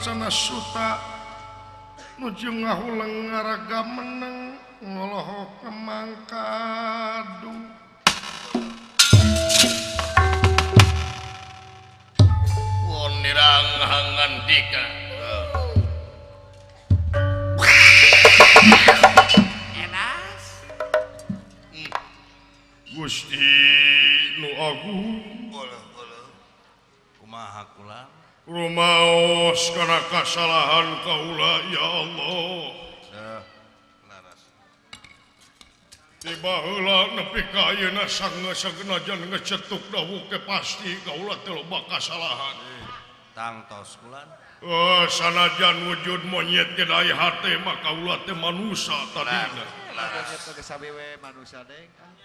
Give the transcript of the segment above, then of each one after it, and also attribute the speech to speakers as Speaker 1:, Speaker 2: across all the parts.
Speaker 1: Perbancana Suta nuju ngahuleng ngaraga meneng ngolohok kemangkadu.
Speaker 2: Wonirang hangandika.
Speaker 3: Enas.
Speaker 1: Gusti nu agung.
Speaker 4: Kumaha kula?
Speaker 1: Rumaos kana kasalahan kaula ya Allah.
Speaker 4: Laras.
Speaker 1: Tiba heula nepi ka ayeuna sangeus-sagenajan ngecetuk dawuh ke pasti kaula teh loba kasalahan.
Speaker 4: Tangtos kula.
Speaker 1: Oh, sanajan wujud monyet ge dai hate mah kaula teh manusa tadina.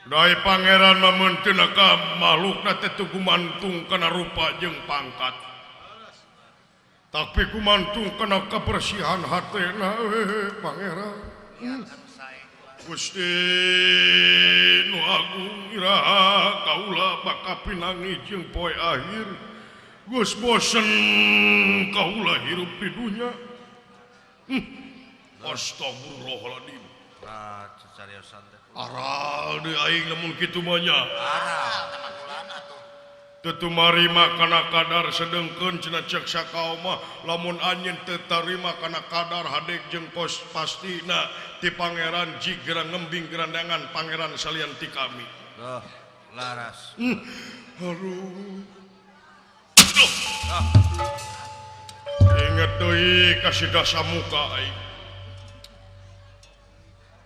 Speaker 1: Dai pangeran mah mun teu ka makhlukna teh teu gumantung kana rupa jeung pangkat. Tapi gumantung kana kebersihan hatena pangeran. Gusti nu agung iraha kaula bakal pinangi jeung poe akhir. Geus bosen kaula hirup di dunya. Astagfirullahaladzim.
Speaker 4: Nah, cariyosan teh.
Speaker 1: Aral deui aing lamun kitu mah nya.
Speaker 4: Aral.
Speaker 1: Teu tumarima kana kadar sedengkeun cenah ceuk sakaum mah lamun anjeun teu tarima kana kadar hadek jeung kos pastina ti pangeran jigra ngembing gerandangan pangeran salian ti kami.
Speaker 4: Duh, laras.
Speaker 1: Aduh. Ingat deui ka si Dasamuka aing.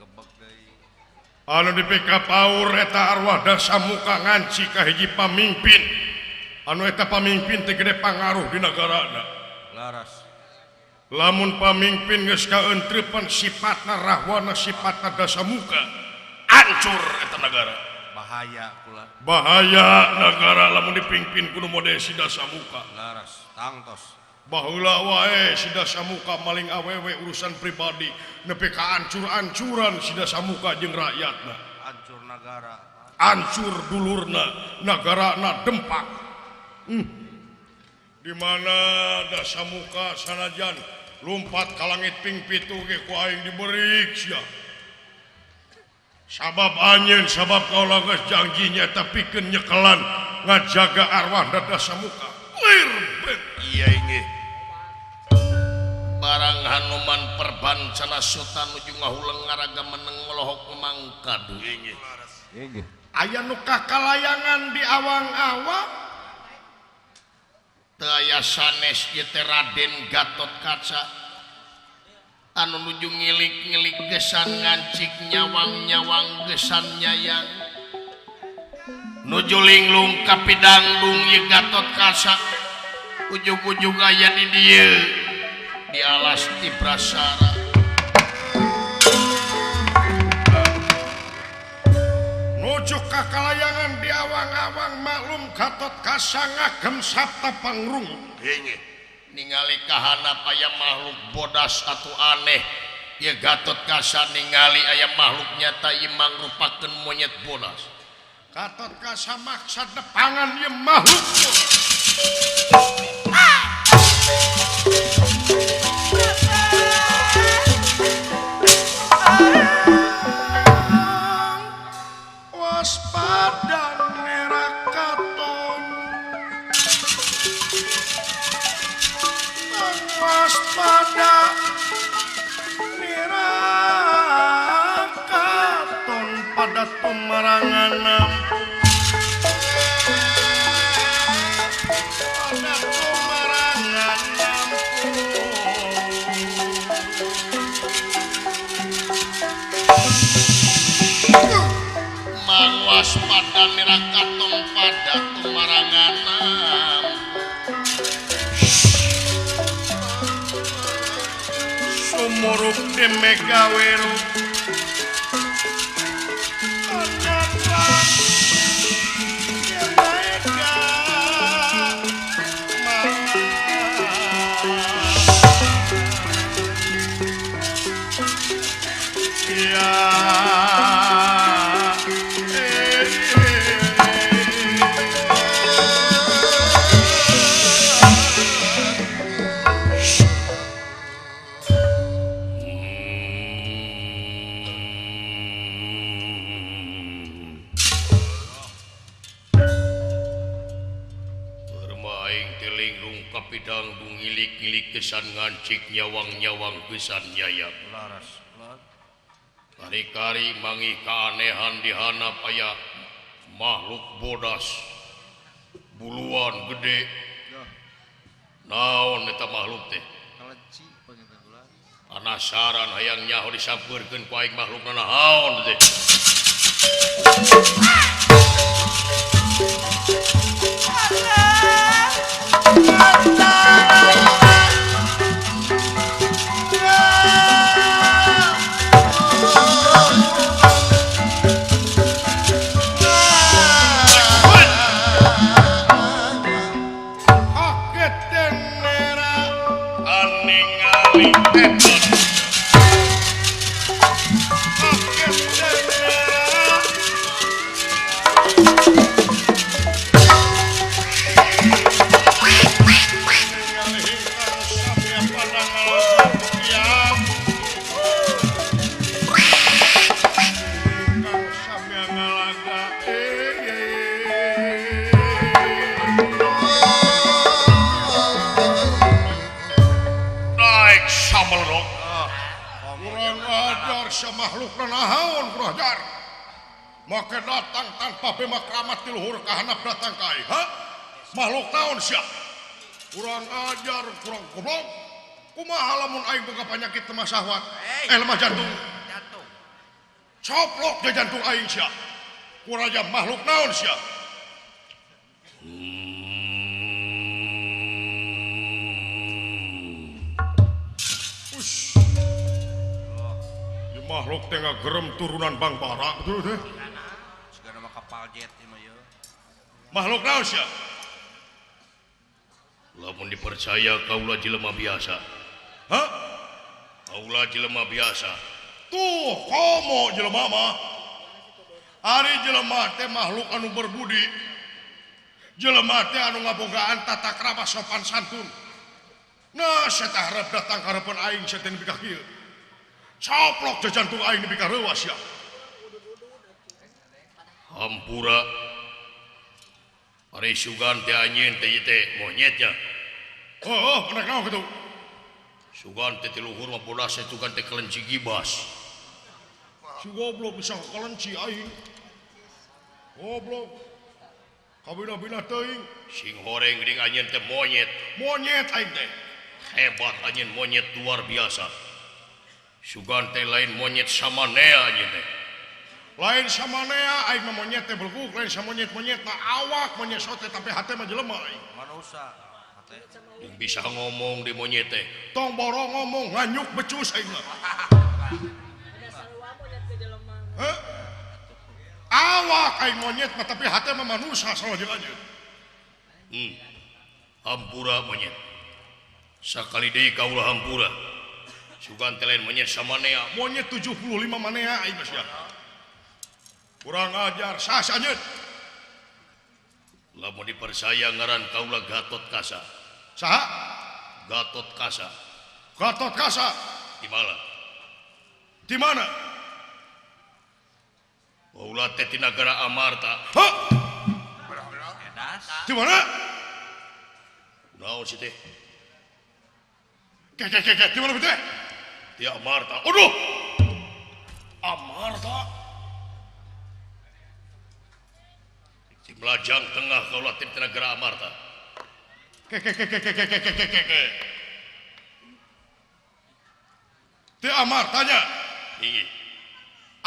Speaker 4: Gebeg deui.
Speaker 1: Anu dipikapaur eta arwah Dasamuka nganci ka hiji pamimpin. Anu eta pamimpin teh gede pangaruh di nagarana.
Speaker 4: Laras.
Speaker 1: Lamun pamimpin geus kaentreupan sifatna rahwana sifatna Dasamuka, hancur eta nagara.
Speaker 4: Bahaya kula.
Speaker 1: Bahaya nagara lamun dipimpin kudu mode si Dasamuka.
Speaker 4: Laras, tangtos.
Speaker 1: Baheula wae si Dasamuka maling awewe urusan pribadi nepi ka ancur-ancuran si Dasamuka jeung rakyatna.
Speaker 4: Hancur nagara.
Speaker 1: Hancur dulurna, nagarana dempak. Di mana Dasamuka sanajan lumpat ka langit ping pitu ge ku aing diberik sia. Sabab anjeun sabab kaula geus janji nyaeta pikeun nyekelan ngajaga arwah Dasamuka. Lir bet.
Speaker 2: Iya inggih. Barang Hanuman Perbancana Suta nuju ngahuleng ngaraga meneng ngolohok mangkadu.
Speaker 4: Inggih.
Speaker 5: Inggih.
Speaker 1: Aya nu kakalayangan di awang-awang.
Speaker 2: Teu aya sanes ieu teh Raden Gatotkaca. Anu nuju ngilik-ngilik gesan ngancik nyawang-nyawang gesan nyayang. Nuju linglung ka pidangdung ieu Gatotkaca. Ujug-ujug aya di dieu di alas Tiprasara.
Speaker 1: Nuju kakalayangan di awang-awang maklum Gatotkaca ngagem sabta pangrung.
Speaker 2: Inggih. Ningali kahanap aya makhluk bodas atau aneh. Ieu Gatotkaca ningali aya makhluk nyata ieu mangrupakeun monyet bodas.
Speaker 1: Gatotkaca maksa depangan ieu makhluk. Waspada nerakaton. Waspada nerakaton pada tumarangan nampu. Pada tumarangan nampu.
Speaker 2: Mangwaspada nerakaton pada tumarangan nampu.
Speaker 1: Sumurup di Megaweru.
Speaker 2: papidang ngilik-ngilik kesan ngancik nyawang-nyawang kesan nyayap.
Speaker 4: Laras.
Speaker 2: Kari-kari mangi keanehan di hanap aya makhluk bodas buluan gede. Naon eta makhluk teh? Penasaran hayang nyaho disampeurkeun ku aing makhlukna naon teh. Maka datang tanpa bema keramat di luhur kahanap datang kai. Ha? Makhluk naon sia? Kurang ajar, kurang goblok. Kumaha lamun aing boga penyakit lemah syahwat? Lemah jantung. Jantung. Coplok je jantung aing sia. Kurang ajar makhluk naon sia? Ush. Ya makhluk teh ngagerem turunan Bang Bara betul teh.
Speaker 4: Kapal jet ieu mah.
Speaker 1: Makhluk naon sia?
Speaker 2: Lamun dipercaya kaula jelema biasa.
Speaker 1: Hah?
Speaker 2: Kaula jelema biasa.
Speaker 1: Tuh komo jelema mah. Ari jelema teh makhluk anu berbudi. Jelema teh anu ngabogaan tata krama sopan santun. Nah, saya teh harap datang ka hareupeun aing sia teh nepi ka kieu. Coplok je jantung aing nepi ka reuas sia.
Speaker 2: Hampura ari sugan teh anjeun teh ieu teh monyetnya.
Speaker 1: Oh, rek naon kitu?
Speaker 2: Sugan teh ti luhur mah bodas sugan teh kelenci gibas.
Speaker 1: Si goblok bisa kelenci aing. Goblok. Kabina-bina teuing.
Speaker 2: Sing horeng geuning anjeun teh monyet.
Speaker 1: Monyet aing teh.
Speaker 2: Hebat anjeun monyet luar biasa. Sugan teh lain monyet samanea anjeun teh.
Speaker 1: Lain samanea aing mah monyet teh belguk, lain samonyet-monyet mah awak monyet sote tapi hate mah jelema aing.
Speaker 4: Manusa hate.
Speaker 2: Bisa ngomong di monyet teh.
Speaker 1: Tong borong ngomong nganyuk becus aing mah. Heh? Awak aing monyet mah tapi hate mah manusa salah jeung anjeun.
Speaker 2: Hampura monyet. Sakali deui kaula hampura. Sugan teh lain monyet samanea.
Speaker 1: Monyet 75 manea aing mah sia. Kurang ajar, sah anjeun.
Speaker 2: Lamun dipercaya ngaran kaula Gatot Kasa.
Speaker 1: Saha?
Speaker 2: Gatot Kasa.
Speaker 1: Gatot Kasa.
Speaker 2: Di mana?
Speaker 1: Di mana?
Speaker 2: Kaula teh ti nagara Amarta.
Speaker 1: Hah? Di mana?
Speaker 2: Naon sih teh?
Speaker 1: Ke ke ke di mana teh?
Speaker 2: Di Amarta. Aduh.
Speaker 1: Amarta.
Speaker 2: Di Melajang Tengah kaula teh ti nagara Amarta.
Speaker 1: Ke ke ke ke ke ke ke ke ke. Di Amartanya.
Speaker 2: Ingi.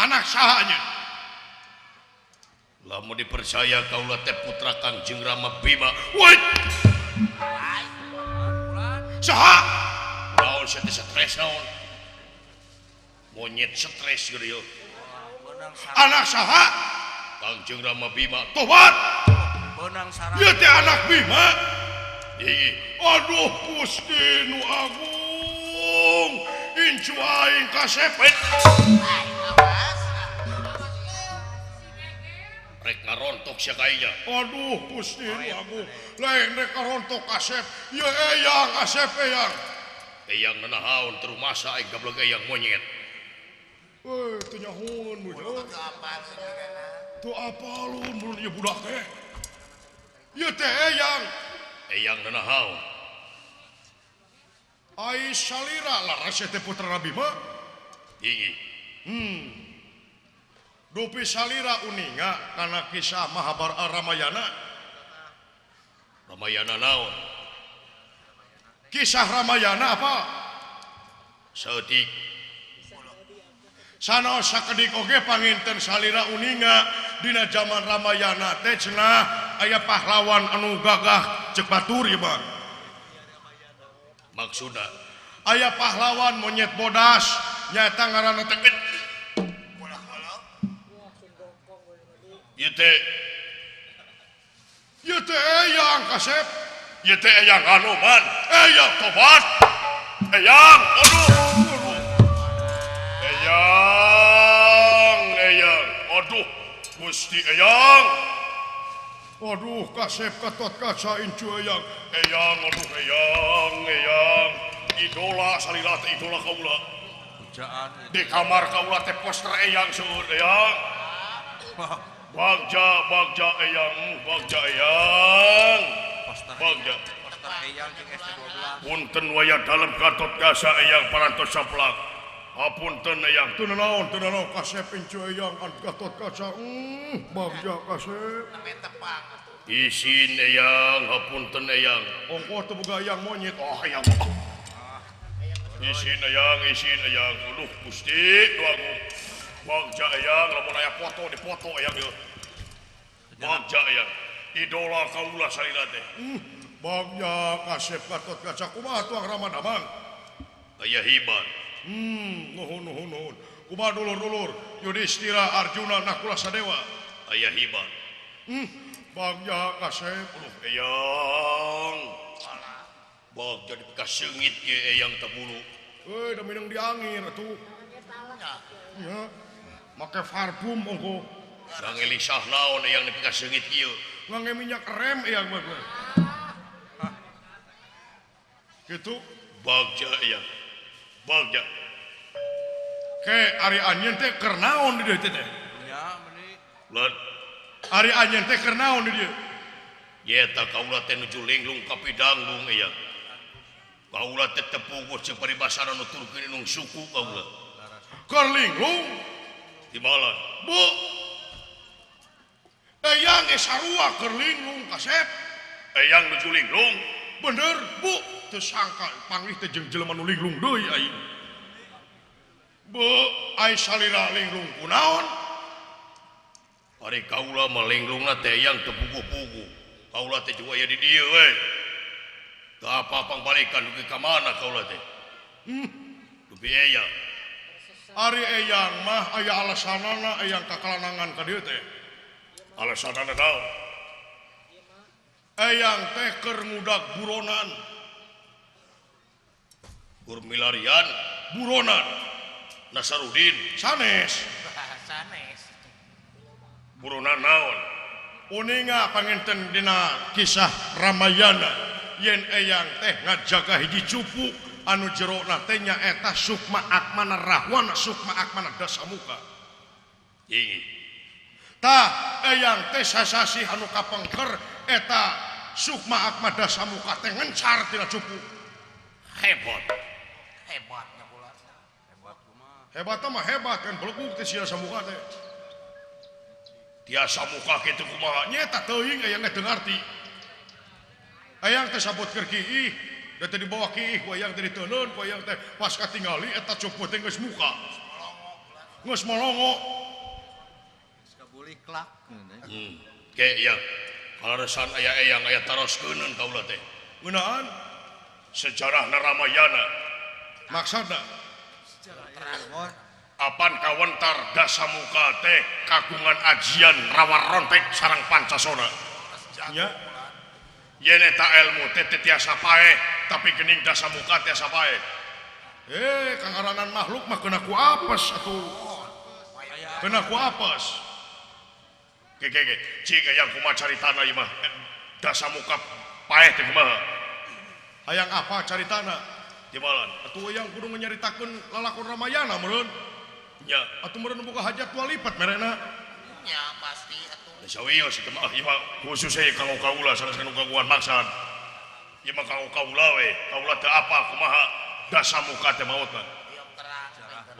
Speaker 1: Anak sahanya.
Speaker 2: Lamun dipercaya kaula teh putra Kangjeng Rama Bima. Woi.
Speaker 1: Saha?
Speaker 2: Naon sia teh stres naon? Monyet stres geureul.
Speaker 1: Anak saha?
Speaker 2: Kangjeng Rama Bima.
Speaker 1: Tobat.
Speaker 4: Beunang sarang.
Speaker 1: Ieu teh anak Bima.
Speaker 2: Ingi.
Speaker 1: Aduh Gusti nu agung. Incu aing kasepet.
Speaker 2: Rek ngarontok sia ka aingnya.
Speaker 1: Aduh Gusti nu agung. Lain rek ngarontok kasep. Ieu eyang kasep eyang.
Speaker 2: Eyang nanahaon terumasa aing gablek eyang monyet.
Speaker 1: Teu nyahoeun budak. Teu apalun mun ieu budak teh. Ieu teh eyang.
Speaker 2: Eyang nanahaon.
Speaker 1: Ai salira laras teh putra Bima tinggi. Dupi salira uninga kana kisah Mahabharata Ramayana. Ramayana naon? Kisah Ramayana apa? Saeutik. Sanaos sakedik oge panginten salira uninga dina zaman Ramayana teh cenah aya pahlawan anu gagah ceuk batur ieu mah. Maksudna aya pahlawan monyet bodas nyaeta ngaranna teh ieu teh ieu teh eyang kasep ieu teh eyang Hanuman eyang tobat eyang aduh eyang eyang aduh Gusti eyang aduh kasep katot kaca incu eyang eyang aduh eyang eyang idola salila teh idola kaula
Speaker 4: pujaan
Speaker 1: di kamar kaula teh poster eyang seueur eyang bagja bagja eyang bagja eyang
Speaker 4: poster
Speaker 1: bagja
Speaker 4: poster eyang jeung ST12
Speaker 1: punten waya dalem Gatot Kaca eyang parantos saplak hapunten eyang teu naon kasep incu eyang Gatot Kaca bagja kasep isin eyang hapunten eyang ongkoh teu boga eyang monyet oh eyang isin eyang aduh Gusti nu bagja eyang lamun aya foto dipoto eyang ieu bagja eyang idola kaula salila teh bagja kasep Gatot Kaca kumaha tuang Ramadamang aya hibar nuhun nuhun nuhun kumaha dulur-dulur Yudhistira Arjuna Nakula Sadewa aya hibar bagja kasep aduh eyang bagja dipikaseungit ieu eyang teh bulu euy da minang diangir atuh nya make parfum ongkoh sangelisah naon eyang dipikaseungit ieu ngangge minyak rem eyang mah kitu bagja eyang bagja ke ari anjeun teh keur naon di dieu teh
Speaker 4: nya meuni
Speaker 1: leut ari anjeun teh keur naon di dieu nyeta kaula teh nuju linglung ka pidanggung eyang kaula teh tepuguh jeung paribasana nuturkeun inung suku kaula keur linglung timalan bu eyang ge sarua keur linglung kasep eyang nuju linglung bener bu teu sangka panggih teh jeung jelema nu linglung deui aing bu ai salira linglung kunaon ari kaula mah linglungna teh eyang teu puguh-puguh kaula teh juga aya di dieu we teu apa pangbalikan dugi ka mana kaula teh dugi eyang ari eyang mah aya alasanana eyang kakalanangan ka dieu teh alasanana naon eyang teh keur ngudag buronan keur milarian buronan Nasarudin sanes
Speaker 3: sanes
Speaker 1: buronan naon uninga panginten dina kisah Ramayana yen eyang teh ngajaga hiji cupu anu jerona teh nyaeta Sukma Akmana Rahwana Sukma Akmana Dasamuka ingi tah eyang teh sasasih anu kapengker eta Sukma Akmana Dasamuka teh ngencar tina cupu hebat
Speaker 3: hebat nya kula
Speaker 4: hebat kumaha
Speaker 1: hebat mah hebat kan belegug teh sia samuka teh tiasa muka kitu kumaha nyeta teuing eyang teh teu ngarti eyang teh sabut keur kiih da teh dibawa kiih ku eyang teh diteuneun ku eyang teh pas katingali eta cupu teh geus muka geus molongo
Speaker 4: geus kabuliklak
Speaker 1: ke eyang kaleresan aya eyang aya taroskeunun kaula teh ngeunaan sejarahna Ramayana maksudna apan kawentar Dasamuka teh kagungan ajian rawa rontek sareng Pancasona nya yen eta ilmu teh teu tiasa paeh tapi geuning Dasamuka tiasa paeh kangaranan makhluk mah kena ku apes atuh kena ku apes ge ge ge cik hayang kumaha caritana ieu mah Dasamuka paeh teh kumaha hayang apa caritana timalan atuh hayang kudu nyaritakeun lalakon Ramayana meureun nya atuh meureun boga hajat dua lipat merena
Speaker 3: nya pasti atuh
Speaker 1: sawios eta mah ieu mah khusus we kanggo kaula sanes kanggo kagungan maksad ieu mah kanggo kaula we kaula teu apa kumaha Dasamuka teh maotna.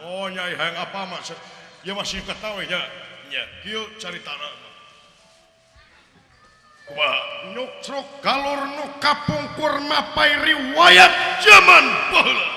Speaker 1: Oh nyai hayang apa mah? Ya masih ketawa nya. Nya, kieu caritana. Kumaha? Nyucruk galur nu kapungkur mapai riwayat zaman baheula.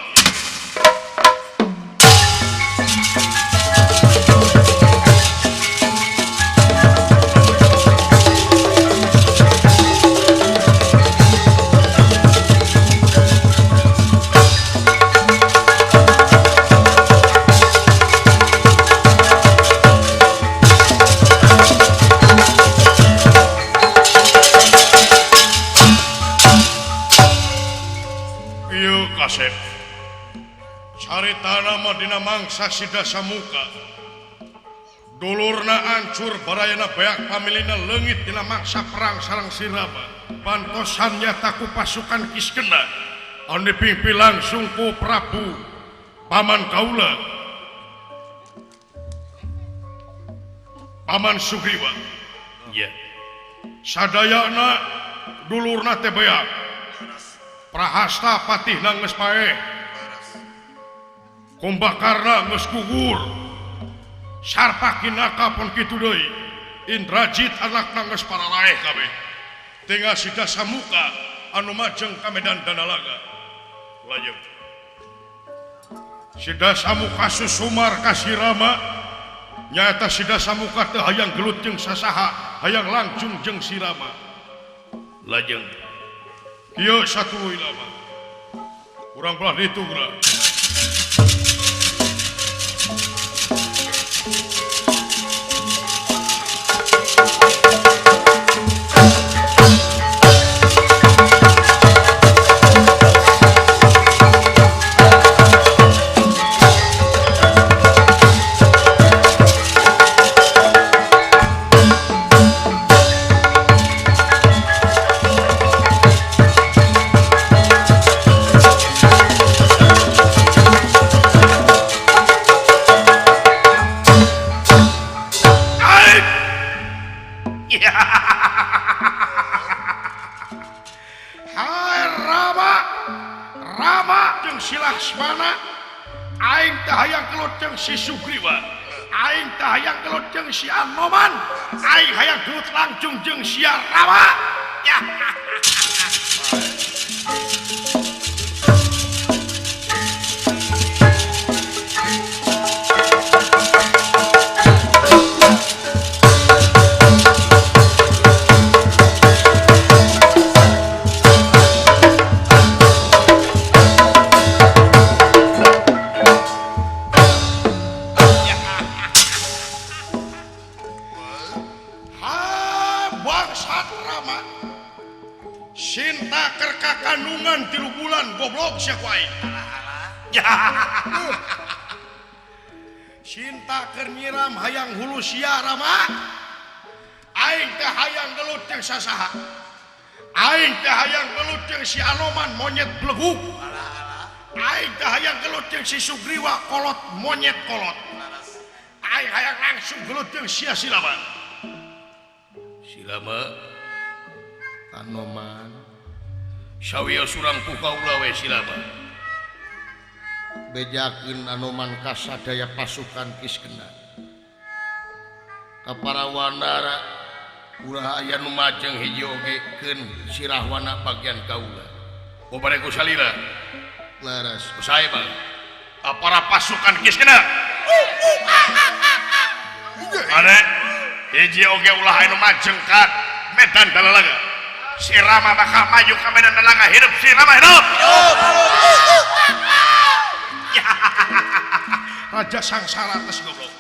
Speaker 1: Caritana mah dina mangsa si Dasamuka. Dulurna ancur barayana beak pamilina leungit dina mangsa perang sareng si Rama. Bantosan nyata ku pasukan Kiskenda anu dipimpin langsung ku Prabu Paman Kaula, Paman Sugriwa. Iya. Sadayana dulurna teh beak. Prahasta patihna geus paeh. Kumbakarna geus gugur. Sarpakinaka pun kitu deui. Indrajit anakna geus pararaeh kabeh. Tinggal si Dasamuka anu majeng ka medan Danalaga. Lanjut. Si Dasamuka susumar ka si Rama. Nyaeta si Dasamuka teh hayang gelut jeung sasaha, hayang langsung jeung si Rama. Lajeng. Kieu satuluy lama. Urang belah ditu geura. Hai Rama, Rama jeung si Laksmana, aing teh hayang gelut jeung si Sugriwa, aing teh hayang gelut jeung si Anoman, aing hayang gelut langsung jeung si Rama. Ya. Sinta keur kakandungan 3 bulan goblok sia ku aing. Sinta keur nyiram hayang hulu sia Rama. Aing teh hayang gelut jeung sasaha. Aing teh hayang gelut jeung si Anoman monyet bleguk. Aing teh hayang gelut jeung si Sugriwa kolot monyet kolot. Aing hayang langsung gelut jeung sia si Rama. Si Rama Anoman sawios urang ku kaula we si Rama. Bejakeun Anoman ka sadaya pasukan Kiskenda. Ka para wanara ulah aya nu majeng hiji oge keun sirahwana bagian kaula. Bobare ku salira. Laras. Sae bang. Para pasukan Kiskenda. Ane hiji oge ulah aya nu majeng ka medan Danalaga. Si Rama bakal maju ke medan Danalaga. Hidup si Rama, hidup. Raja Sangsara atas goblok.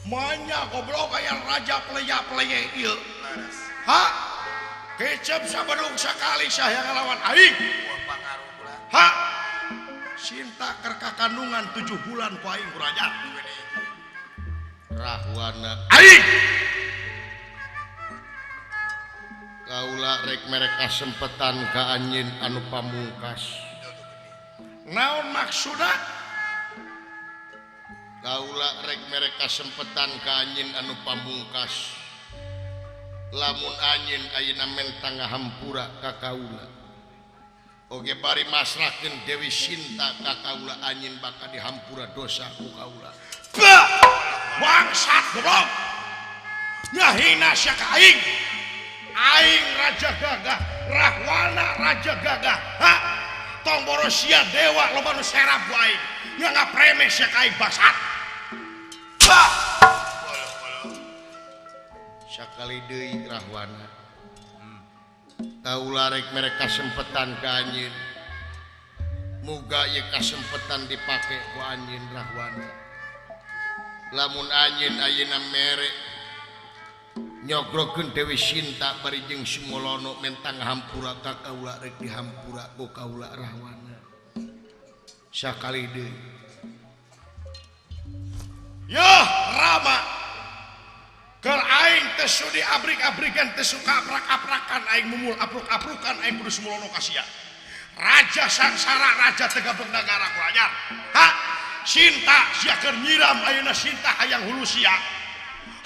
Speaker 1: Manya goblok aya raja pleya-pleye ieu. Ha? Kecep sabedung sakali saya ngalawan aing. Ha? Sinta keur kakandungan 7 bulan ku aing ku raja. Rahwana aing kaula rek mere kasempetan ka anjeun anu pamungkas. Naon maksudna? Kaula rek mere kasempetan ka anjeun anu pamungkas. Lamun anjeun ayeuna menta ngahampura ka kaula. Oge bari masrahkeun Dewi Sinta ka kaula anjeun bakal dihampura dosa ku kaula. Bah! Bangsat goblok. Ngahina sia ka aing. Aing Raja Gagah, Rahwana Raja Gagah. Ha? Tong boros sia dewa loba nu serap ku aing. Nya ngapreme sia ka aing bangsat. Bah! Sakali deui Rahwana. Kaula rek mere kasempetan ka anjeun. Muga ieu kasempetan dipake ku anjeun Rahwana. Lamun anjeun ayeuna mere nyogrokeun Dewi Sinta bari jeung Sumolono menta ngahampura ka kaula rek dihampura ku kaula Rahwana. Sakali deui. Yeuh Rama. Keur aing teu sudi abrik-abrikan teu suka aprak-aprakan aing mumul apruk-aprukan aing kudu Sumolono ka sia. Raja sangsara raja tegabeg nagara ku anyar. Ha? Sinta sia keur nyiram ayeuna Sinta hayang hulu sia.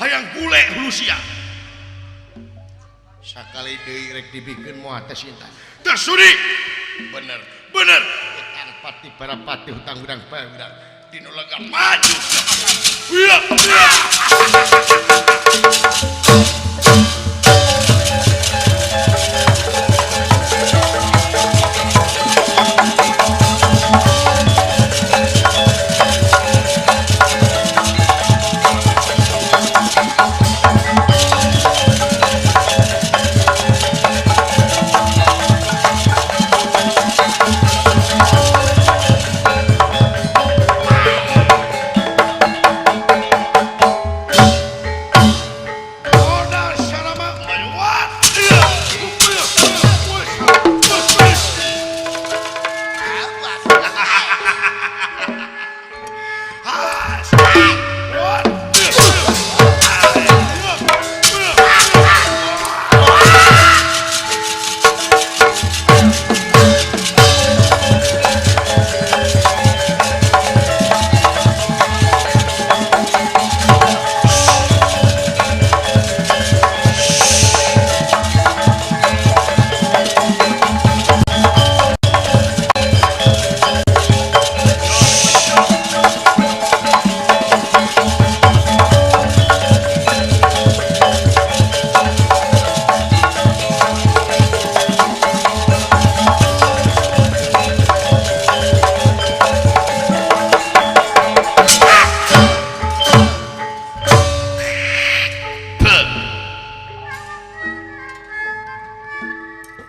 Speaker 1: Hayang gule hulu sia. Sakali deui rek dibikeun moal teh Sinta. Teu sudi. Bener, bener. Hutang pati para pati hutang hudang pangudang. Dinu lega maju. Iya, iya.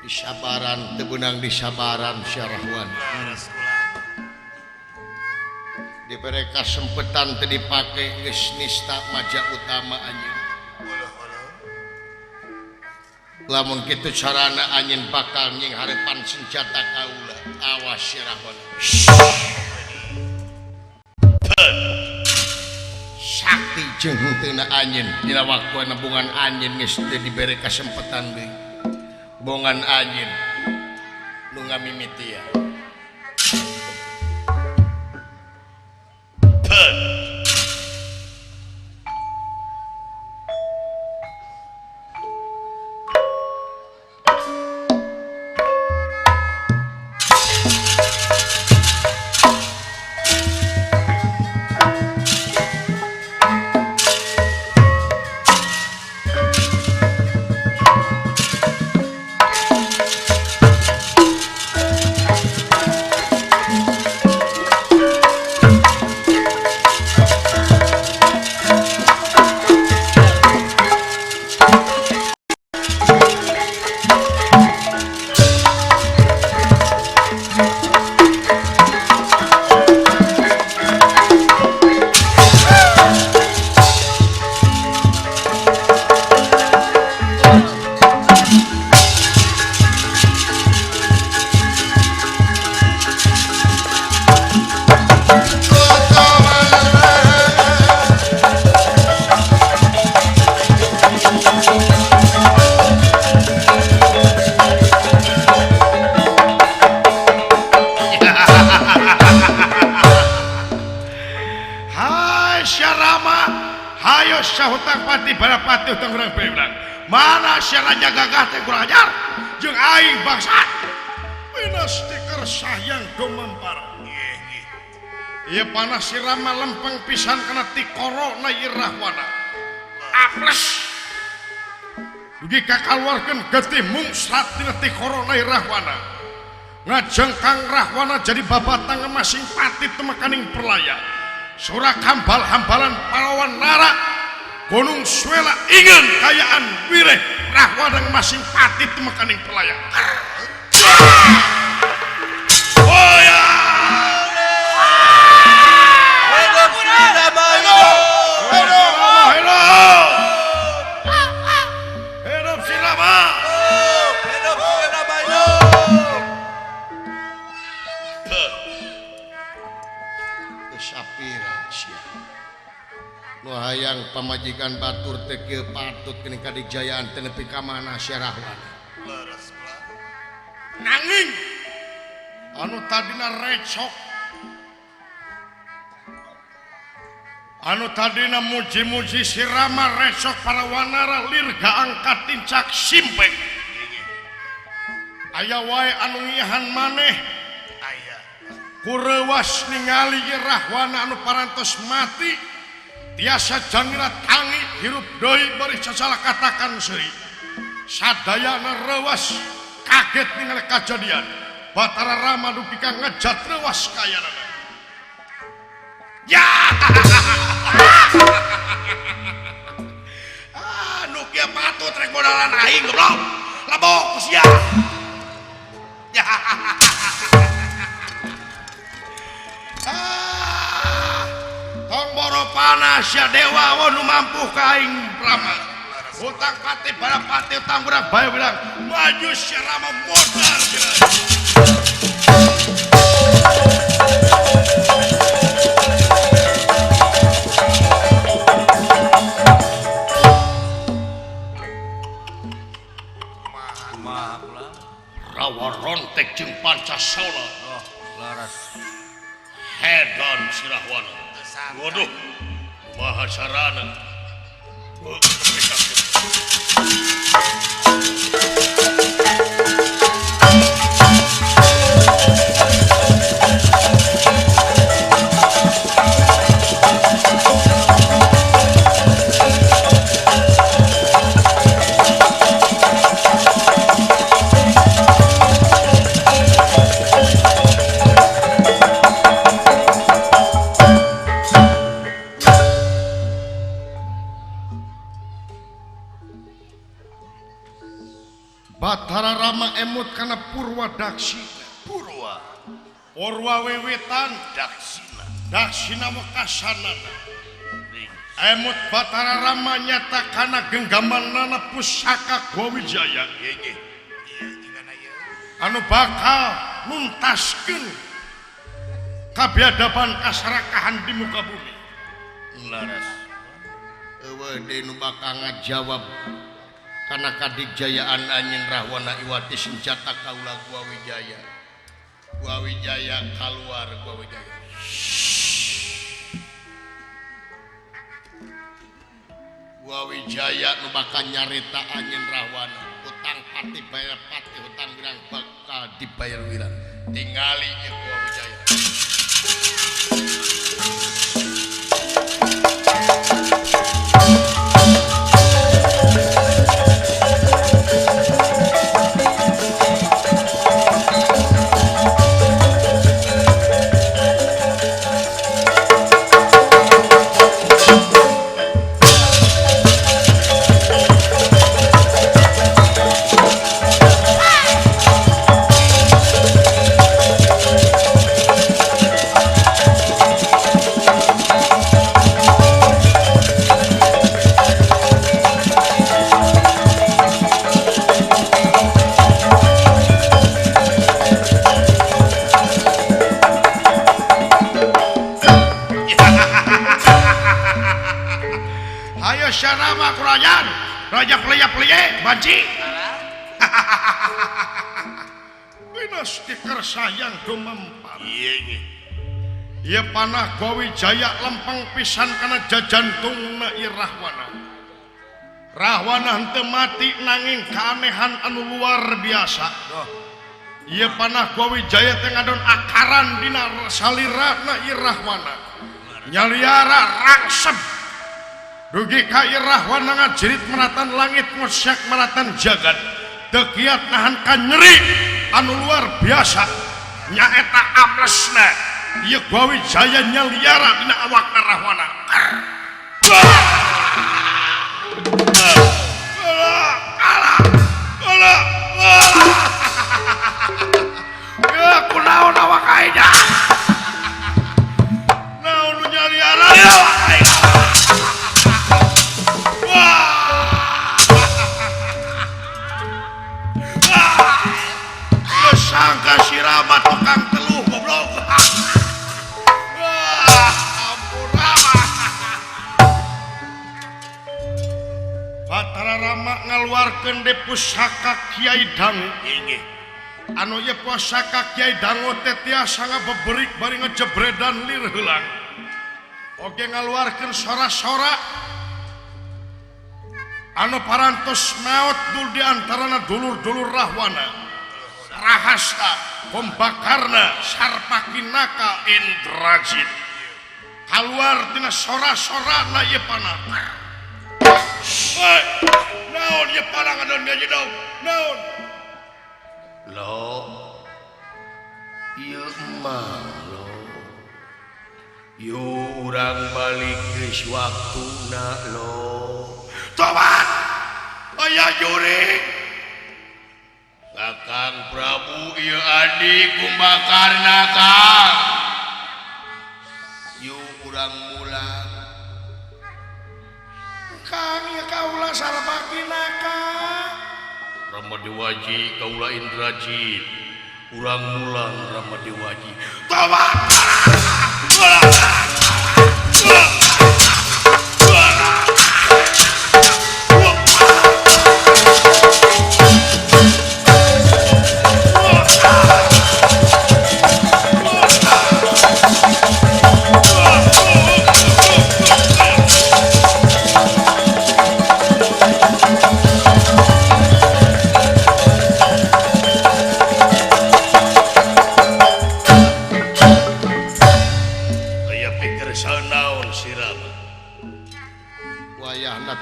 Speaker 1: Disabaran tebenang disabaran syarahwan. Diberi kasempetan teu dipake geus nista maja utama anjeun. Lamun kitu carana anjeun bakal nying harepan senjata kaula. Awas syarahwan. Sakti jeung henteuna anjeun dina waktu nembungan anjeun geus teu dibere kasempetan deui. Bongan anjeun nu ngamimitian. Awas hutang pati bara pati hutang urang bae. Mana sia raja gagah teh kurang ajar jeung aing bangsat. Pinas tikar sayang dumampar. Ieu panah si Rama lempeng pisan kana tikorona ieu Rahwana. Aples. Dugi kakaluarkeun getih mungsrat dina tikorona ieu Rahwana. Ngajengkang Rahwana jadi babatang masing pati temekaning perlaya. Surak hambal-hambalan pahlawan nara Gunung Suela ingin kayaan wireh Rahwana masing pati temekaning perlaya. Oh ya. Hidup si Rama.
Speaker 4: Hidup si Rama hidup.
Speaker 1: Sapira sia. Nu hayang pamajikan batur teh kieu patut geuning kadijayaan teh nepi ka mana sia Rahwana.
Speaker 3: Leres kula.
Speaker 1: Nanging anu tadina recok, anu tadina muji-muji si Rama recok para wanara lir gaangkat tincak simpek. Aya wae anu ngihan maneh.
Speaker 3: Aya.
Speaker 1: Kurewas ningali Rahwana anu parantos mati tiasa jangira tangi hirup deui bari sasalah katakan seuri. Sadayana rewas kaget ningali kajadian. Batara Rama dugi ka ngejat rewas kayanana. Ya. Ah, nu kieu patut rek modalan aing goblok. Labok sia. Ya. Ah, tong boro panas ya dewa wo nu mampu ka aing Rama. Hutang pati bara pati utang urang bae bilang maju sia Rama modar sia.
Speaker 4: Kumaha kula?
Speaker 1: Rawa rontek jeung Pancasila.
Speaker 4: Oh, leres.
Speaker 1: Hedan si Rahwana. Waduh, kumaha carana? Batara Rama emut kana Purwa Daksina.
Speaker 3: Purwa.
Speaker 1: Purwa wiwitan
Speaker 3: Daksina.
Speaker 1: Daksina wekasanana. Emut Batara Rama nyata kana genggamanana pusaka Gua Wijaya.
Speaker 3: Iya, jigana ieu.
Speaker 1: Anu bakal nuntaskeun kabiadaban kasarakahan di muka bumi.
Speaker 3: Leres.
Speaker 1: Eueuh deui nu bakal ngajawab kana kadijayaan anjeun Rahwana iwati senjata kaula Gua Wijaya. Gua Wijaya kaluar Gua Wijaya. Gua Wijaya nu bakal nyarita anjeun Rahwana hutang pati bayar pati hutang wirang bakal dibayar wirang. Tingali ieu Gua Wijaya. Ayo syarama kurajan raja pleya-pleye banci. Winas dikersayang dumempar.
Speaker 3: Iya.
Speaker 1: Ieu panah Gowijaya lempeng pisan kana jajantungna ieu Rahwana. Rahwana henteu mati nanging keanehan anu luar biasa. Ieu panah Gowijaya teh ngadon akaran dina salirana ieu Rahwana. Nyaliara rangsep. Dugi ka ieu Rahwana ngajerit meratan langit ngosyak meratan jagat. Teu kiat nahan kanyeri anu luar biasa. Nyaeta amlesna. Ieu Gowijaya nyaliara dina awakna Rahwana. Ya kunaon awak aing. Naon nu nyaliara awak aing. Wah. Sangka si Rama tukang teluh goblok. Batara Rama ngaluarkeun de pusaka Kiai Dangu.
Speaker 3: Inggih.
Speaker 1: Anu ieu pusaka Kiai Dangu teh tiasa ngabeberik bari ngejebredan lir heulang. Oge ngaluarkeun sora-sora anu parantos maot dul di antarana dulur-dulur Rahwana. Rahasta, Kumbakarna, Sarpakinaka, Indrajit. Kaluar tina sora-sorana ieu panah. Hei, naon ieu panah ngadon dia jedog? Naon?
Speaker 5: Lo, ieu mah lo. Yo urang balik geus waktuna lo.
Speaker 1: Tobat! Aya jurig.
Speaker 5: Kakang Prabu ieu adi Kumbakarna Kang. Yo urang mulang.
Speaker 1: Kang ieu kaula Sarpakinaka.
Speaker 5: Rama Dewaji kaula Indrajit. Urang mulang Rama Dewaji.
Speaker 1: Tobat!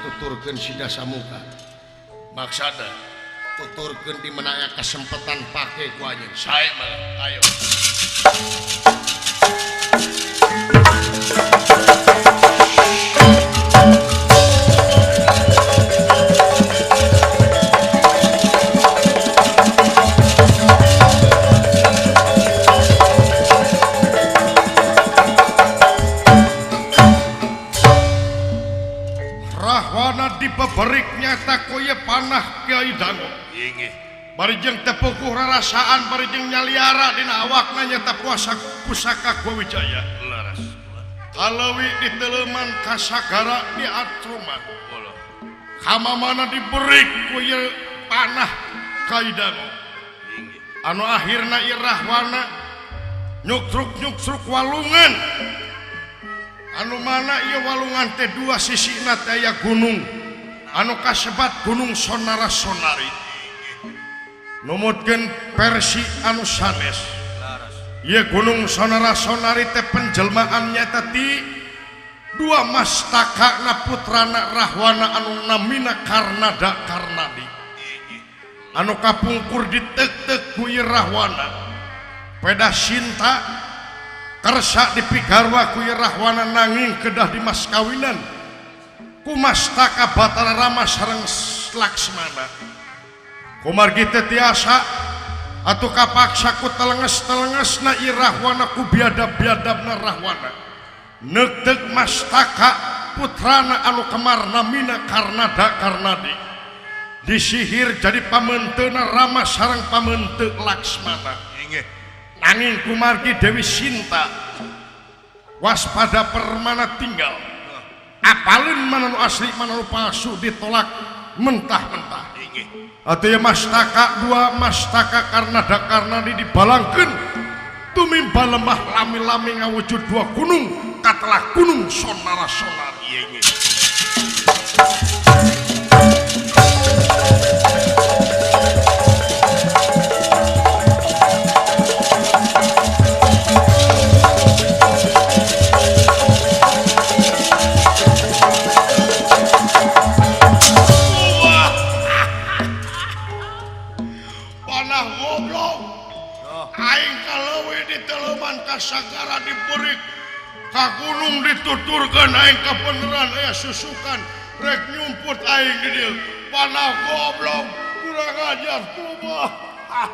Speaker 1: Tuturkeun sida samuka maksada tuturkeun di mana aya kesempatan pake ku anjeun sae mah ayo Dibeberik nyata koye panah Kiai Dangu.
Speaker 3: Inggih.
Speaker 1: Bari jeung teu puguh rarasaan bari jeung nyaliara dina awakna nyata puasa pusaka Gowijaya.
Speaker 3: Leres.
Speaker 1: Kalawi diteleman ka sagara di Atroma. Kamamana diberik ku ieu panah Kiai Dangu.
Speaker 3: Inggih.
Speaker 1: Anu akhirna ieu Rahwana nyukruk-nyukruk walungan. Anu mana ieu walungan teh dua sisina teh aya gunung. Anu kasebat Gunung Sonara Sonari numutkeun versi anu sanes. Ieu Gunung Sonara Sonari teh penjelmaan nyata ti dua mastaka na putrana Rahwana anu namina Karnada Karnadi anu kapungkur ditek-tek ku ieu Rahwana peda Sinta kersa dipigarwa ku ieu Rahwana nanging kedah dimas kawinan kumastaka Batara Rama sareng Laksmana. Kumargi teu tiasa atuh kapaksa ku telenges-telengesna ieu Rahwana ku biadab-biadabna Rahwana. Neukteuk mastaka putrana anu kemar namina Karnada Karnadi. Disihir jadi pamenteuna Rama sareng pamente Laksmana.
Speaker 3: Inggih.
Speaker 1: Nanging kumargi Dewi Sinta waspada permana tinggal. Apalin mana nu asli mana nu palsu ditolak mentah-mentah.
Speaker 3: Inggih.
Speaker 1: Atuh mastaka dua mastaka Karnada Karnadi dibalangkeun Tumimba lemah lami-lami ngawujud dua gunung katelah gunung sonara sonar ieu ge. Sagara diberi ka gunung dituturkan aing kabeneran aya susukan rek nyumput aing di dieu panah goblok kurang ajar kumaha.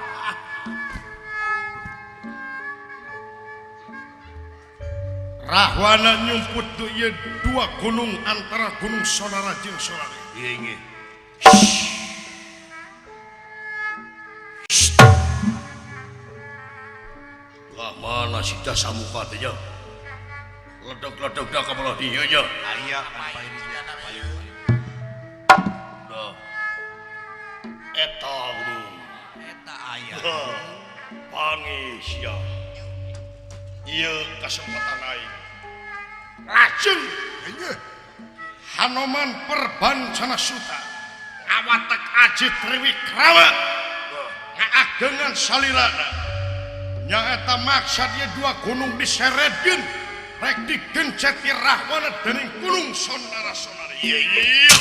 Speaker 1: Rahwana nyumput tu ieu dua gunung antara gunung Sonara jeung Sonari.
Speaker 3: Ieu nggih.
Speaker 1: Mana si jasa muka teh nya ledeg-ledeg da ka belah dieu nya
Speaker 4: aya kan paling
Speaker 1: dah eta gunung
Speaker 4: eta aya
Speaker 1: pangi sia ieu kasempatan aing lajeng Hanoman Perbancana Suta ngawatek aji Triwikrama ngaagengan salirana nyaeta maksad ieu dua gunung diseredkeun rek digencet Rahwana dening gunung Sonara Sonari. Ieu ieu.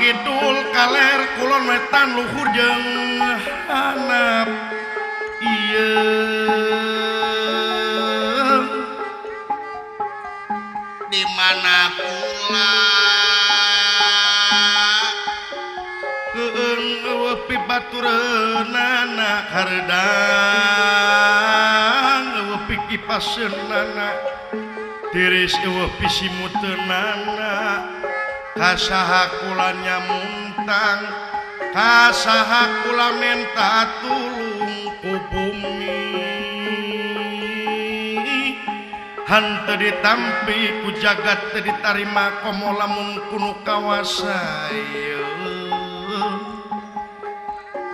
Speaker 1: Kidul kaler kulon wetan luhur jeung hanap ieu
Speaker 5: di mana kula
Speaker 1: keung eueuh pibatureunana hareudang eueuh pikipaseunana tiris eueuh pisimuteunana kasaha kula nyamuntang kasaha kula menta tulung ku bumi hanteu ditampi ku jagat teu ditarima komo lamun kuno kawasa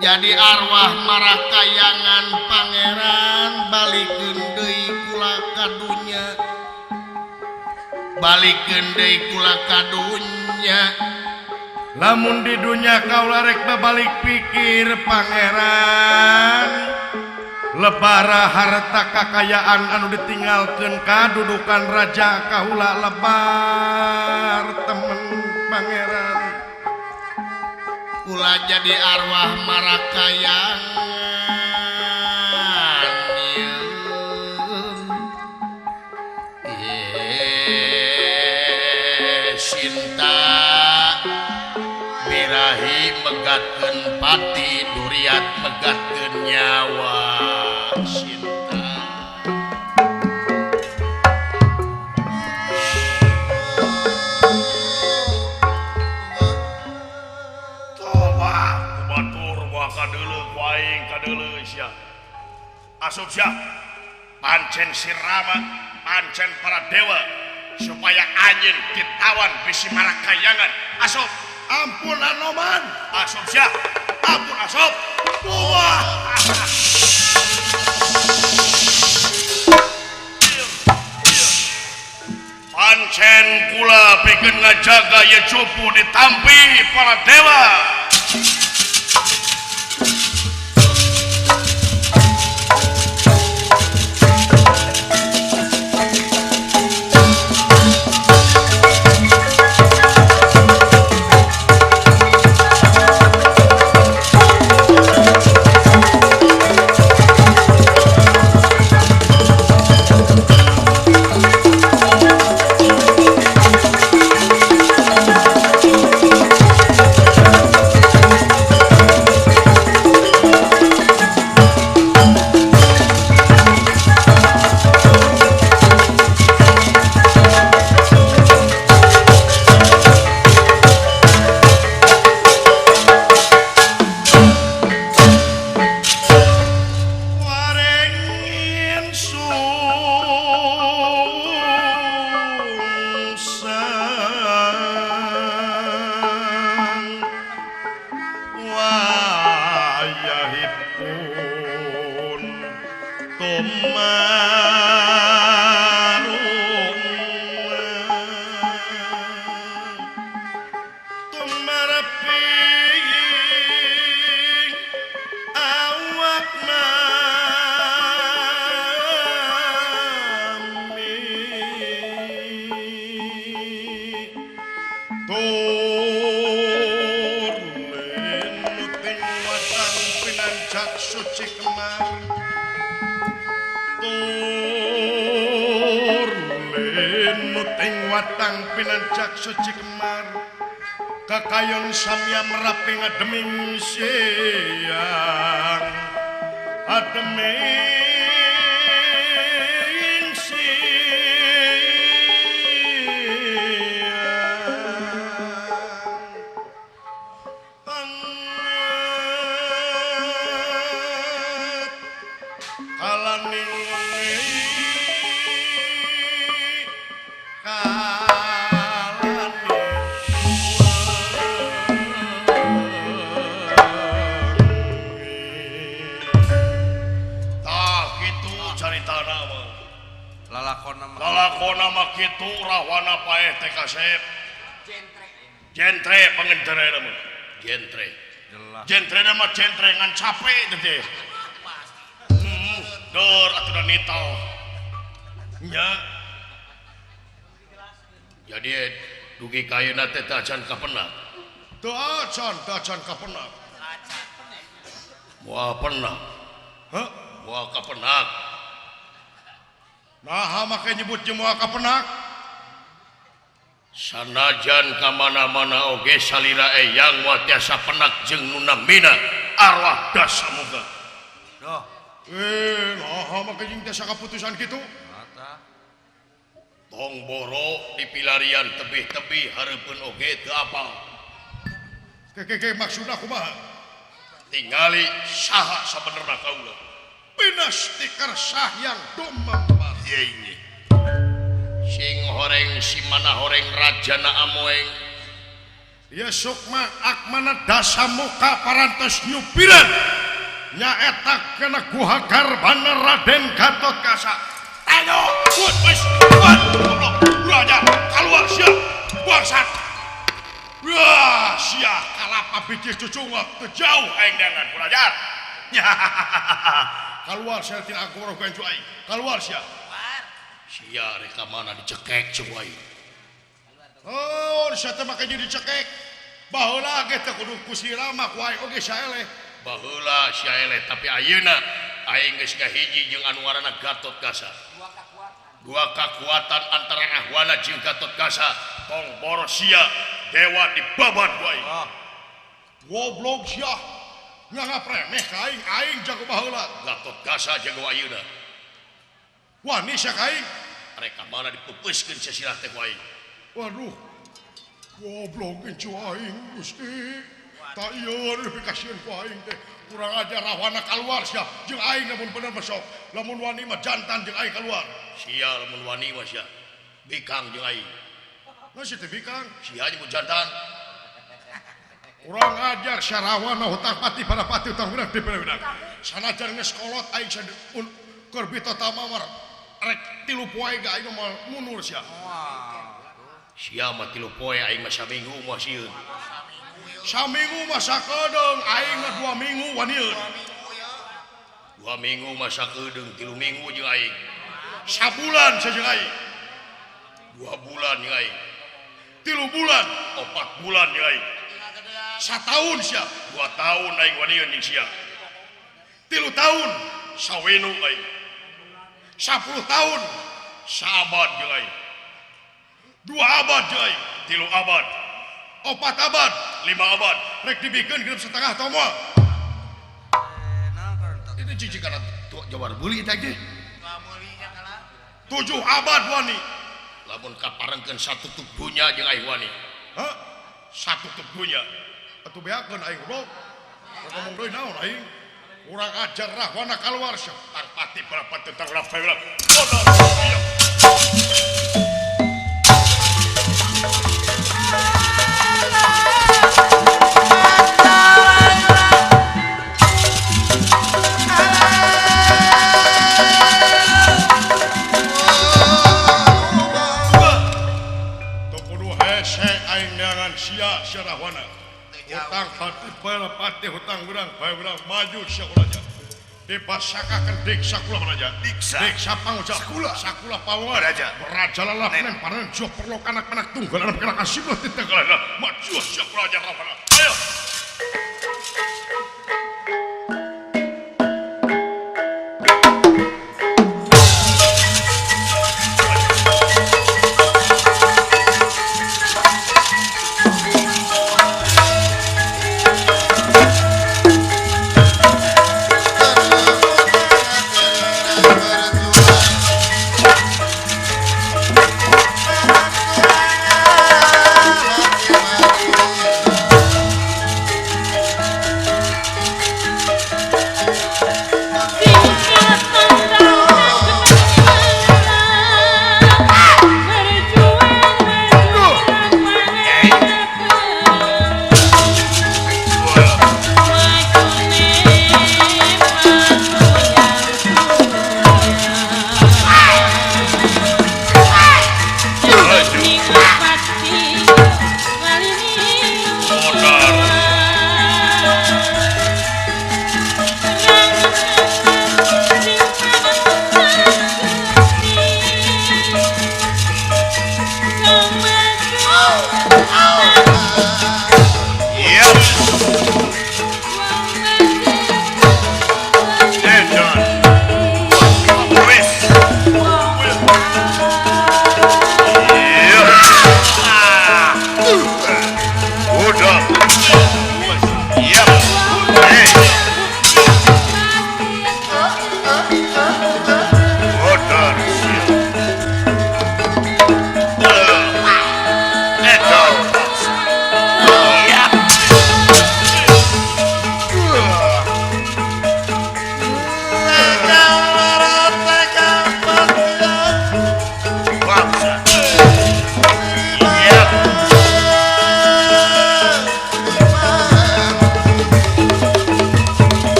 Speaker 5: jadi arwah marakayangan pangeran balikeun deui kula ka dunya balikeun deui kula ka dunya
Speaker 1: lamun di dunya kaula rek babalik pikir pangeran lebara harta kakayaan anu ditinggalkeun kadudukan raja kaula lebar temen pangeran
Speaker 5: kula jadi arwah marakayangan Sinta birahi megatkeun pati duriat megatkeun nyawa Sinta
Speaker 1: toba batur wa kadeuleu ku aing kadeuleu sia asup sia pancen si Rama pancen para dewa supaya anjeun ditawan bisi marakayangan asup ampun Anoman asup sia ampun asup wah pancen kula pikeun ngajaga ieu cupu ditampi para dewa. Tumarung tumareping awak nami tur linuting watang pinancak suci kemar tur linuting watang pinancak suci kemar kakayon samya merapi ngademing siang ademing siang banget kalaning wengi kalaning wengi.
Speaker 2: Tah kitu caritana mah.
Speaker 4: Lalakona mah.
Speaker 2: Lalakona mah kitu rahwana paeh teh kasep. Jentre pangenderena mah. Jentre.
Speaker 4: Jelas.
Speaker 2: Jentrena mah jentre ngan capek teh teh. Dor atuh da nital. Nya.
Speaker 5: Jadi dugi ka ayeuna teh teu acan kapenak.
Speaker 1: Teu acan, teu acan kapenak.
Speaker 5: Moal penak.
Speaker 1: Hah?
Speaker 5: Moal kapenak.
Speaker 1: Naha make nyebut jeung moal kapenak?
Speaker 5: Sanajan ka mana-mana oge salira eyang moal tiasa penak jeung nu namina arwah Dasamuka.
Speaker 4: Duh,
Speaker 1: Naha make jeung tiasa kaputusan kitu?
Speaker 4: mata.
Speaker 5: Tong boro di pilarian tebih-tebih hareupeun oge teu apal.
Speaker 1: Ke maksudna kumaha?
Speaker 5: Tingali saha sabenerna kaula.
Speaker 1: Pinas tikar sahyang dumambar.
Speaker 5: Ieu sing horeng si mana horeng rajana amoeng.
Speaker 1: Ya sukma akmana Dasamuka parantos nyupiran nyaeta kana guha garbana Raden Gatotkaca.
Speaker 2: Ayo, buat wis, buat goblok. Ulah aja, keluar sia. Bangsat. Wah, sia kalapa biji cucungok teu jauh aing dengan kurang ajar.
Speaker 1: Keluar sia tina aku roh ganju aing. Keluar sia.
Speaker 5: Sia rek ka mana dicekek ceu aing.
Speaker 1: Oh, sia teh make jadi dicekek. Baheula ge teh kudu ku sirama ku aing oge saeleh.
Speaker 5: Baheula sia eleh tapi ayeuna aing geus ngahiji jeung anu ngaranna Gatotkaca. Dua kekuatan antara Rahwana jeung Gatotkaca.
Speaker 2: Tong boro sia dewa dibabat ku aing.
Speaker 4: Oh,
Speaker 1: Goblok sia. Nganggap remeh ka aing, aing jago baheula.
Speaker 5: Gatotkaca jago ayeuna.
Speaker 1: Wani sia ka aing.
Speaker 5: Rek ka mana dipupeuskeun sasirah teh ku aing.
Speaker 1: Waduh. Goblok incu aing Gusti. Tak ieu lebih kasihan ku aing teh. Kurang ajar Rahwana keluar sia jeung aing lamun bener besok. Lamun wani mah jantan jeung aing keluar.
Speaker 5: Sia lamun wani mah sia. Bikang jeung aing.
Speaker 1: Nah sia teh bikang.
Speaker 5: Sia nyebut jantan.
Speaker 1: Kurang ajar sia Rahwana hutang pati pada pati utang budak di budak. Sanajan geus kolot aing keur bito tamawar rek tilu poe ge aing mah mundur sia.
Speaker 5: Sia mah tilu poe aing mah saminggu moal sieun.
Speaker 1: Saminggu mah sakedeung aing mah 2 minggu wanieun.
Speaker 5: 2 minggu mah sakedeung 3 minggu jeung aing.
Speaker 1: Sabulan sia jeung aing.
Speaker 5: 2 bulan jeung aing.
Speaker 1: 3 bulan,
Speaker 5: 4 bulan jeung aing.
Speaker 1: Sataun sia,
Speaker 5: 2 tahun aing wanieun jeung sia.
Speaker 1: 3 tahun,
Speaker 5: sawenu aing.
Speaker 1: 10 tahun,
Speaker 5: saabad jeung aing.
Speaker 1: 2 abad jeung aing,
Speaker 5: 3 abad,
Speaker 1: 4 abad,
Speaker 5: 5 abad.
Speaker 1: Rek dibikeun genep setengah tomo.
Speaker 5: Itu cici kana jawar beuli teh ge.
Speaker 1: 7 abad wani.
Speaker 5: Lamun kaparengkeun satutup dunya jeung aing wani.
Speaker 1: Hah?
Speaker 5: Satutup dunya.
Speaker 1: Atuh beakeun aing goblok. Ngomong deui naon aing? Urang ajar Rahwana kaluar sia.
Speaker 2: Tang pati berapa tentang Rafaela. Bodoh.
Speaker 6: Thank you.
Speaker 2: Hutang hati pati hutang urang bae urang maju sia raja. Dipasakakeun diksa kula raja.
Speaker 3: Diksa.
Speaker 2: Diksa pangucap
Speaker 3: Sakula.
Speaker 2: Sakula pawongan.
Speaker 3: Raja.
Speaker 2: Raja lalap nemparan jo perlo kanak-kanak tunggal anak kanak asibah titenggalana. Maju sia raja Rahwana. Ayo.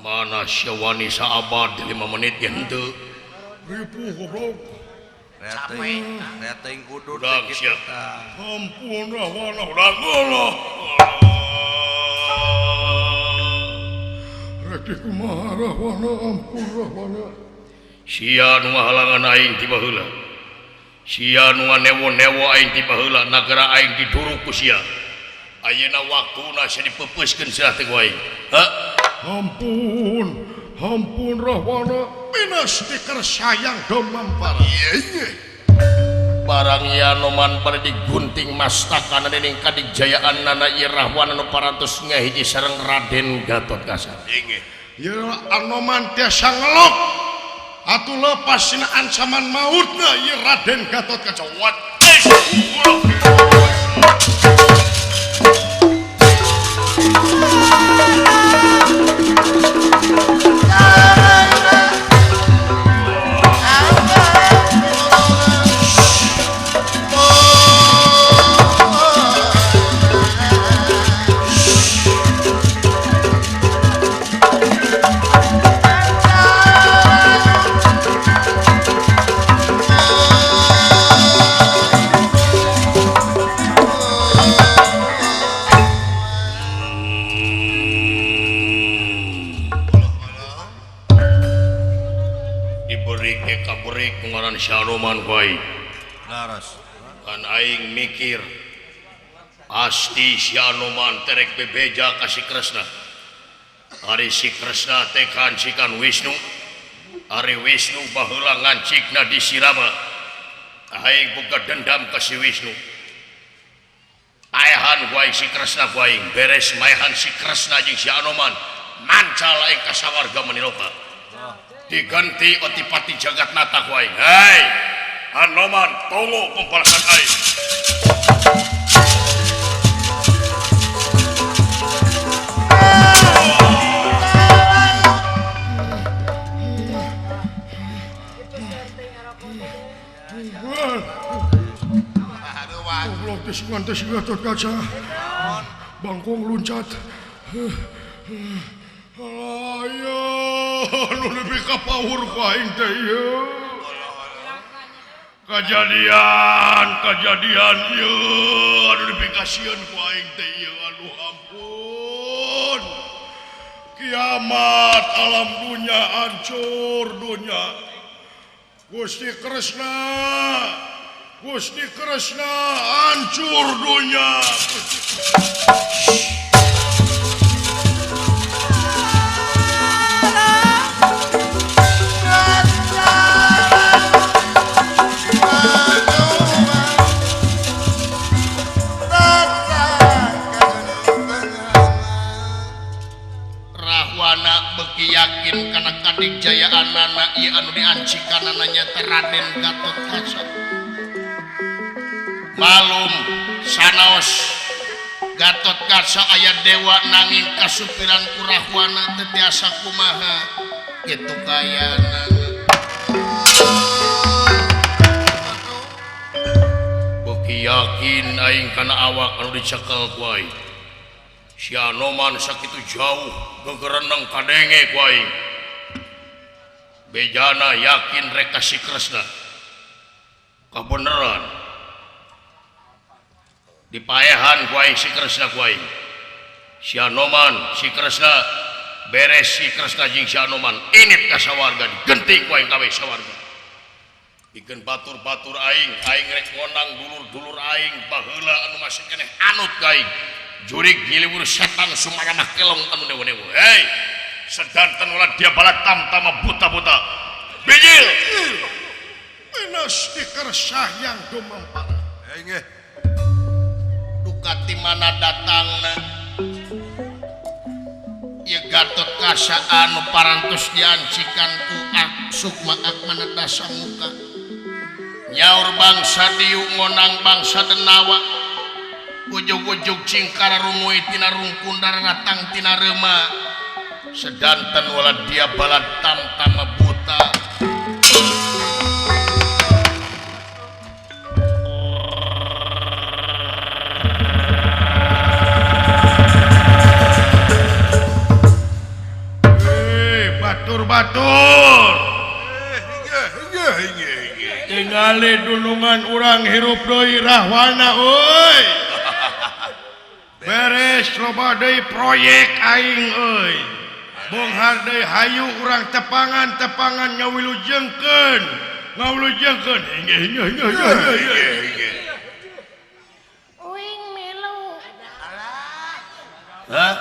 Speaker 5: Mana syawani saabad 5 menit ge henteu.
Speaker 2: Ripuh goblok.
Speaker 4: Rating kudu
Speaker 5: kitu.
Speaker 2: Ampun Rahwana urang Allah. Rek kumaha Rahwana ampun Rahwana.
Speaker 5: Sia nu ngahalangan aing ti baheula. Sia nu nganewo-newo aing ti baheula nagara aing diduruk ku sia. Ayeuna waktuna sia dipeupeuskeun sia teh ku aing. Hah?
Speaker 1: Ampun, ampun Rahwana, minus tikar sayang domampara.
Speaker 5: Iya. Barang Anoman bade digunting mastakana dening kadijayaan nana ieu Rahwana nu parantos ngahiji sareng Raden Gatotkaca.
Speaker 3: Inggih.
Speaker 1: Ieu Anoman tiasa ngelok. Atuh lepas sina ancaman mautna ieu Raden Gatotkaca.
Speaker 5: Wat. Kaberik ngaran Syanoman bae.
Speaker 4: Laras.
Speaker 5: Kan aing mikir pasti Syanoman terek bebeja ka si Kresna. Ari si Kresna teh kancikan Wisnu. Ari Wisnu baheula ngancikna di Sirama. Aing boga dendam ka si Wisnu. Paehan ku aing si Kresna ku aing beres maehan si Kresna jeung si Anoman mancal aing ka sawarga Maniloka. Diganti otipati Jagatnata ku aing. Hei, Anoman, tunggu pembalasan aing.
Speaker 1: Goblok tis ngantos Gatotkaca. Bangkong luncat. Ayo, nu lebih kapawur ku aing teh ieu. Kajadian, kajadian ieu, anu dipikasieun ku aing teh ieu, aduh ampun. Kiamat alam dunya hancur dunya. Gusti Kresna, Gusti Kresna hancur dunya. Gusti
Speaker 5: yakin kana kadijayaan ieu anu diancikanana nyaeta Raden Gatotkaca. Malum sanaos Gatotkaca aya dewa nanging kasupiran ku Rahwana teu tiasa kumaha kitu kayana. Beuki yakin aing kana awak anu dicekel ku aing. Si Anoman sakitu jauh gegereneng kadenge ku aing. Bejana yakin rek ka si Kresna. Kabeneran. Dipaehan ku aing si Kresna ku aing. Si Anoman, si Kresna beres si Kresna jeung si Anoman init ka sawarga digenti ku aing kabeh sawarga. Pikeun batur-batur aing, aing rek ngonang dulur-dulur aing baheula anu masih keneh anut ka aing. Jurig ngiliwur setan sumaramah kelong anu newo-newo. Hei, sedanten ulah dia balat tamtama buta-buta. Bijil.
Speaker 1: Minus tikar sahyang dumampara.
Speaker 4: Inggih.
Speaker 5: Duka ti mana datangna? Ieu Gatotkaca anu parantos diancikan ku Sukma Akmana Dasamuka. Nyaur bangsa dieu ngonang bangsa Denawa. Ujug-ujug cingkara rungui tina rungkun daratang tina reuma. Sedanten wala dia balad tamtama buta.
Speaker 1: Hei, batur-batur. Tingali dulungan urang hirup deui Rahwana euy. Beres loba deui proyek aing euy. Bonghar deui hayu urang tepangan-tepangan ngawilujengkeun Ngawulujengkeun inggih inggih inggih inggih.
Speaker 6: Uing milu.
Speaker 5: Hah?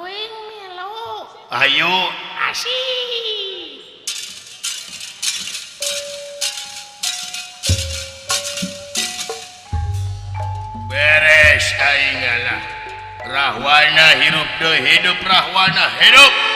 Speaker 6: Uing milu.
Speaker 5: Ayo.
Speaker 6: Asik.
Speaker 5: Beres aing lah. Rahwana hirup deui hidup Rahwana hidup.